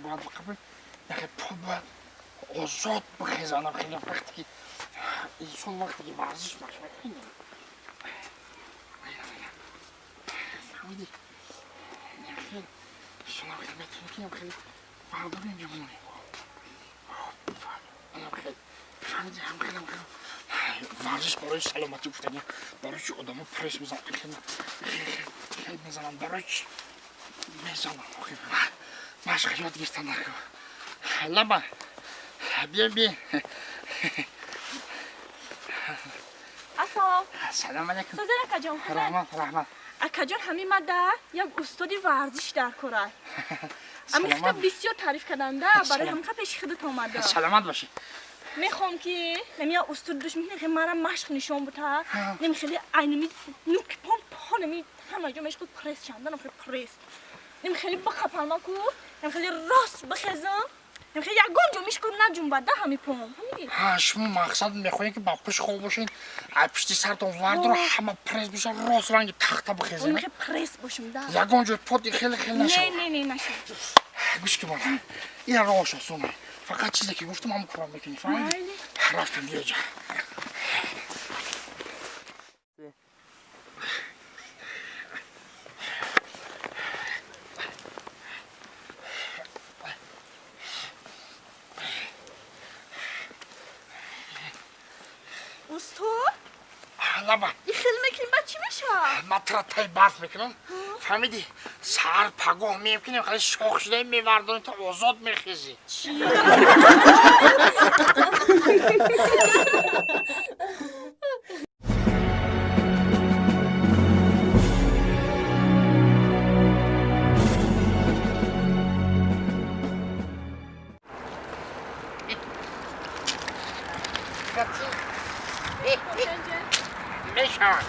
Бояд бақаб, яхе по бояд озод бихезанам. Хеле вақте ки инсон вақте ки варзиш машқ мекунад, фаҳмидӣ, хел инсонам хел метавонӣ ки хеле вардорем ҷамонӣ хел, фаҳмидӣ, ҳам хелам хел варзиш барои саломатӣ гуфтагӣ. Барои чи одамо пресс мезананд, хел хел мезананд? Барои чи мезананд? Машқ ёд гирифтан даркор. Лаба биё, биё. Ассалом. Салом алейкум. Созер, акаҷон? Раҳмат, раҳмат. Акаҷон, ҳамин мада як устоди варзиш дар кора. Ами хита бисёр таъриф карданда, барои ҳамқа пеши худат омада. Саломат бошӣ. Мехоҳам ки нами як устод душ мекунем, хеле мара машқ нишон бута. Нами хеле айнами нуки пом по нами ҳама ҷо мешхуд пресс чанданам, хеле пресс. Нами хеле бақапалма ку, нами хеле рост бихезам. Нами хеле ягон ҷо мешкуд наҷунбада ҳами пом. Фаҳмидӣ? Ҳа, шумо мақсад мехоҳед ки ба пушт хоб бошед, а пушти сартон вардоро, ҳама пресс боша, рост ранги тахта бихезед. Хеле пресс бошум да. Ягон ҷой пот хеле хеле нашавад. Не, не, не, нашавад. Гӯш ки, бона, ина роҳаш осоне. Фақат чизе ки гуфтам, ҳамон кора мекунӣ, фаҳмидӣ? Рафтем, биё ҷа. Устод? Лаба. И хел мекунем, баъд чӣ мешавад? Ман тра тай барф мекунам, фаҳмидӣ? Саҳар пагоҳ мемкунем, хеле шох шуда мевардонем, то озод мехезӣ. Мешавад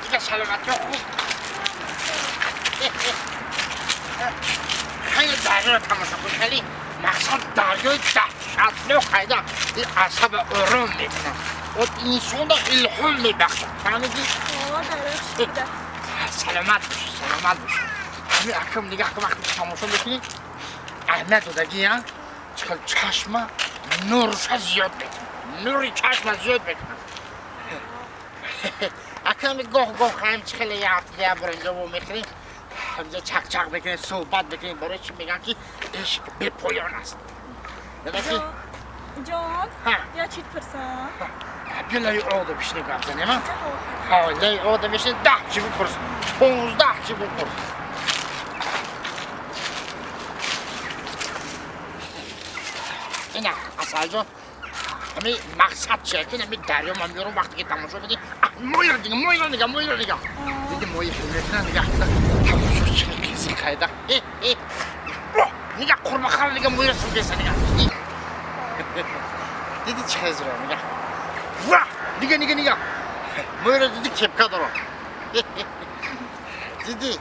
дига. Саломатиё хуб. Хеле дарёро тамошо кун, хеле мақсад дарёи даҳшатнок хайда. Ин асаба ором мекунад, от инсонро илҳом мебахшад, фаҳмидӣ? Саломат бош, саломат бош. Ҳамин акам нигаҳ кун, вақте ки тамошо мекунӣ, аҳамият додагӣ, чӣ хел чашма нурша зиёд мекунад, нури чашма зиёд мекунад. Аками гоҳ гоҳ ҳам чӣ хеле як ҳафта як бор инҷо мехӯрем, ҳамҷа чақ-чақ мекунем, суҳбат мекунем. Барои чӣ мегӯям ки ишқ бепоён аст? Ҷон, як чиз пурсам. Биё, лаи ода бишинем, гап занем. Ҳа, лаи ода мешинем, 10 чи бипурс, 15 чи бипурс. Ина, Асалҷон, ҳами мақсад чия ки ҳами дарё ман меёрам, вақте ки тамошо меди, моира дига, моира дига, моира дига диди, мои хел мекунад. Нигаҳ, тамошо чӣ қизи қайда. Нигаҳ, қурбақара дига, моира силгеса, нигаҳ, диди чӣ хезро, нигаҳ, ва дига, нига, нигаҳ, моира диди, кепка дорам, диди.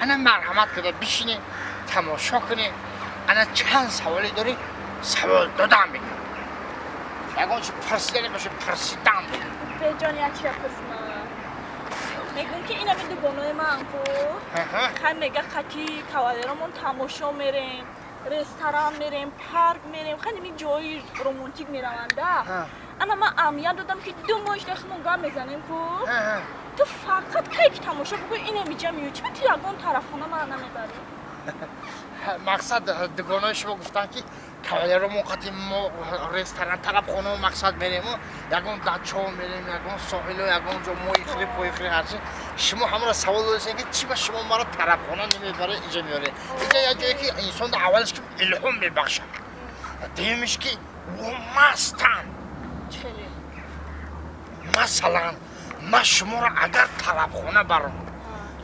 Ана, марҳамат куда бишинем, тамошо кунем. Ана, чанд саволе дорӣ, савол додан бигир. Ягон чи пурсидане боша, пурсидан бигир. Беҷон, як чия пурсма. Мегӯм ки инами дугонои ман ку хай мега, қати кавалеромон тамошо мерем, ресторан мерем, парк мерем, хай ними ҷои романтик мераванда. Ана, ман аҳамият додам ки 2 моҳ ишта гап мезанем ку, ту фақат кай ки тамошо бикун, инамиҷа меёй. Чиба ту ягон тарафхона мана намебарӣ? Мақсад, дугонои шумо гуфтанд ки кавалеромон қати мо ресторан, тарабхона, мақсад мерему, ягон дачо мерем, ягон соҳило, ягон ҷо моихӯри, поихӯри, ҳарчи. Шумо ҳамаро савол додастед ки чӣ ба шумо маро тарабхона намебаред, инҷа меёред? Инҷа як ҷое ки инсон аввалш ки илҳом мебахшад, дуюмиш ки ӯ мастанд. Масалан, ман шуморо агар тарабхона барам,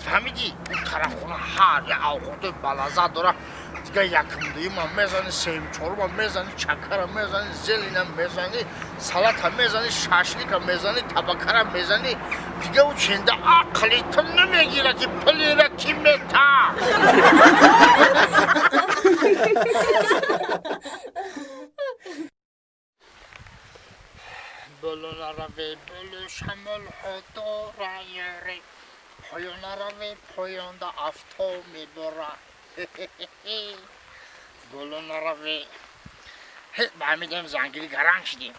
фаҳмидӣ, ӯ тарабхона ҳар як авқотои балаззат дорад. Дига якум, дуюма мезани, сеюм, чорумам мезани, чакара мезани, зелена мезани, салата мезани, шашлика мезани, табакара мезани. Дига ӯ ченда ақли ту намегира ки пулира ки мета. Боло нараве, боло шамолҳо дора, ёре. Поён нараве, поёнда афтоб мебора. Боло нараве. Ба ҳамидем зангири гаранг шидем.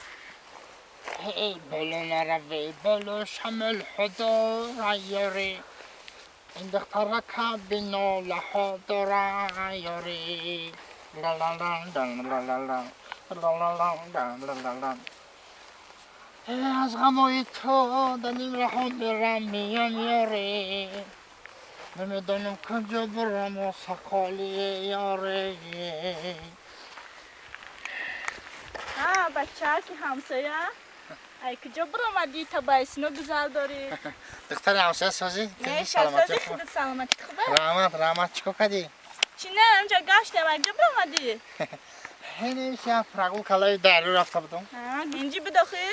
Боло нараве, боло шамол худора ёре. Ин духтарака бинолаҳо дора ёре. Аз ғамои ту дар нимраҳо мерам меям ёре. Намедонам куҷо бурам сақоли ёре. Бача ки ҳамсоя, ай куҷо биромадӣ, табайсино гузар дорӣ? Духтари ҳамсоя созӣ? Не, созӣ, худат саломатӣ хуба? Раҳмат, раҳмат. Чӣ кор кардӣ? Чӣ не, инҷа гаштем, ай куҷо биромадӣ? Ҳенеша прогулка лаи дарё рафта будам. Тинҷӣ бидохӣ?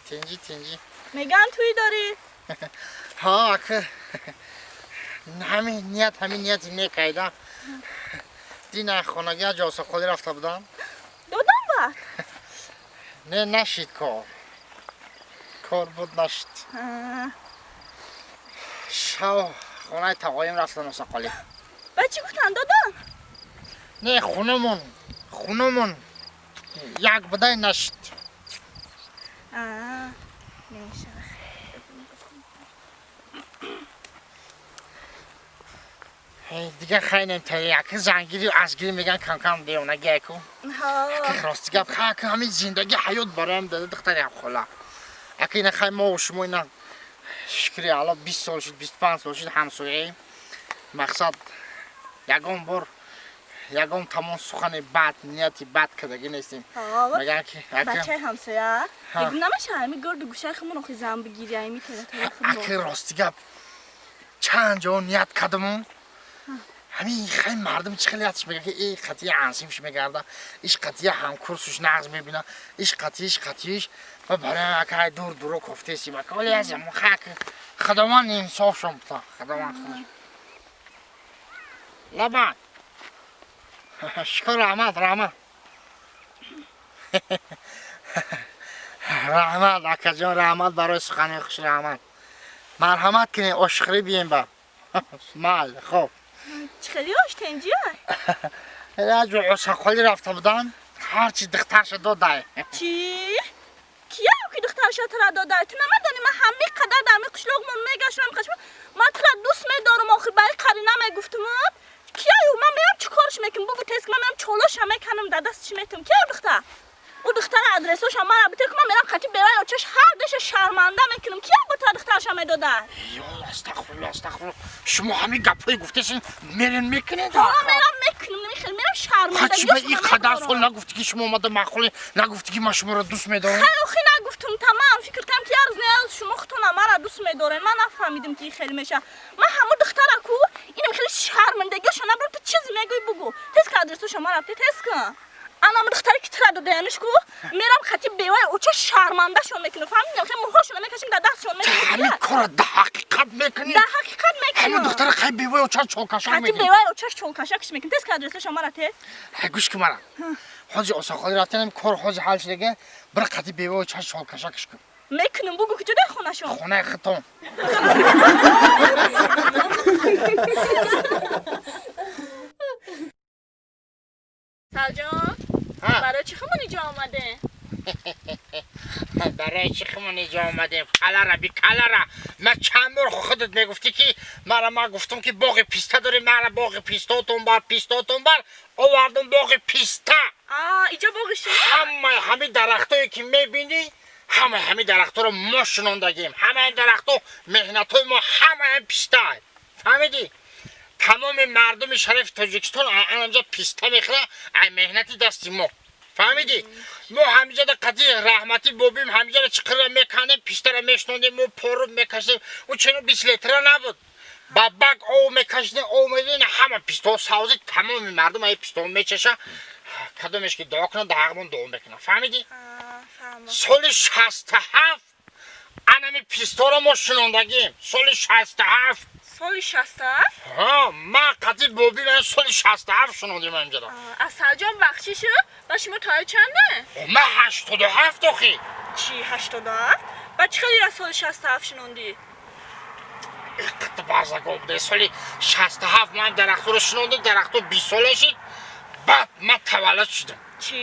Тинҷӣ, тинҷӣ. Меган туй дорӣ? Ҳа, ака. Ҳамин ният, ҳамин нияти некайда. Дина хонагӣ ҷосақолӣ рафта будам. Додам баъд? Не, нашид кор. Кор буд, нашид. Шав хонаи тағоим рафтам осақолӣ. Ба чӣ гуфтан, додам? Не, хунамон, хунамон як будай нашид. Дигар хайнем та як зангири азгири меган кам-кам девонагиаку. Рости гап, хака ҳамин зиндагӣ ҳаёт бароям дада духтари хола. Ака ина хай мо шумо ина шукри Алло 20 сол шуд, 25 сол шуд ҳамсояем. Мақсад ягон бор ягон тамон сухани бад, нияти бад кардагӣ нестем. Меган ки бачаи ҳамсоя, мегум намеша ҳами гирду гӯшаи хумон охи зан бигири, ҳами территорияи худмон. Ака рости гап, чанд ҷо ният кардамон. Ҳамин хай мардум чӣ хеле ятиш мега ки э қатъия ансимш мегарда, иш қатъия ҳамкурсуш нағз мебина, иш қатъиш қатъиш ва барои акай дур дуро кофтесим. Ака вале аз ҳамон хак Худованд инсофшон бута, Худованд худаш. Лабан. Шукр, раҳмат, раҳмат. Раҳмат, акаҷон, раҳмат барои сухани хуш, раҳмат. Марҳамат кунед, ошхӯрӣ бием ба. Мал, хоб. Чӣ хеле ош тенҷия? Раҷу осақолӣ рафта будам, ҳарчи духтарша додай. Чӣ? Кия ки духтарша тара додай? Ту намедонӣ ман ҳамин қадар дар ҳамин қишлоқмон мегаштам, қашма ман тура дӯст медорам, охи бари қарина мегуфтум. Кия ю? Ман меям чӣ корш мекунам? Бугу тез ман меям чолоша меканам, дар дастш метам. Кия ю духтар? Ӯ духтара адресоша мара бите ки ман мерам қати бевай очаш ҳар деша шарманда мекунам. Кия бо та духтарша медодай? Ё астағфирулло, астағфирулло. Шумо ҳамин гапҳое гуфтесин, мерен мекунед? Ҳа, мерам мекунам, намехел мерам шармандагӣ. Ҳачи ба ин қадар сол нагуфтӣ ки шумо омада маъқуле, нагуфтӣ ки ман шуморо дӯст медорам? Хай охи нагуфтум, тамам фикр кардам ки ярз не шумо худтона мара дӯст медоред. Ман нафаҳмидим ки ин хеле меша. Ман ҳамон духтара ку инам хеле шармандагиша набрам, ту чизе мегӯӣ бугӯ. Тез ка адресоша мара бите, тез кун. Анам духтаре ки тура додаяниш ку мерам хати бевай оча шармандашон мекунам. Фаҳмидам хе мӯҳошона мекашим дар дастшон мекунам. Ҳамин кора дар ҳақиқат мекунӣ? Дар ҳақиқат мекунам. Ҳамин духтара хай бевай оча чолкашак мекунӣ. Хати бевай очаш чолкашакш мекунам. Тез ка адресоша мара те. Ҳай гӯш кун мара. Ҳоҷи осонхолӣ рафтанам кор ҳоҷи ҳал шудага бір қати бевай оча чолкашакш кун. Мекунам, бугӯ куҷо дар хонашон? Хонаи худтон. Салҷон, барои чӣ хумон иҷо омадем? Барои чӣ хумон иҷо омадем? Калара би калара. Ман чанд бор худат мегуфтӣ ки мара ман гуфтам ки боғи писта дорем, мара боғи пистотон бар, пистотон бар, овардам боғи писта. Иҷо боғи шумо? Ҳамаи ҳамин дарахтое ки мебинӣ, ҳамаи ҳамин дарахтҳоро мо шинондагем. Ҳамаи дарахтҳо меҳнатҳои мо, ҳамаи писта. Фаҳмидӣ? Тамоми мардуми шарифи Тоҷикистон анамҷа писта мехӯрад ай меҳнати дасти мо. Фаҳмидӣ? Мо ҳамиҷада қати раҳматӣ бобим, ҳамиҷада чиқирра мекандем, пистара мешнондем, мо поруб мекашидем. Ӯ чено 20 литра набуд. Ба бак ов мекашидем, ов медодем, ҳама пистаҳо савзид, тамоми мардум ай пистаҳо мечаша. Кадомеш ки дуо кунад, дар ҳақмон дуо мекунад. Фаҳмидӣ? Соли 67 анами пистаҳоро мо шинондагем. Соли 67. Соли 67? Ҳа, ман қати боби ман соли 67 шинондем ҳамҷода. Асалҷон бахшишу, ба шумо тои чанде? Ман 87 охи. Чӣ 87? Ба чӣ хеле соли 67 шинондӣ? Базаго буде. Соли 67 ман дарахтро шинондам, дарахто 20 сола шид, баъд ман таваллуд шудам. Чӣ?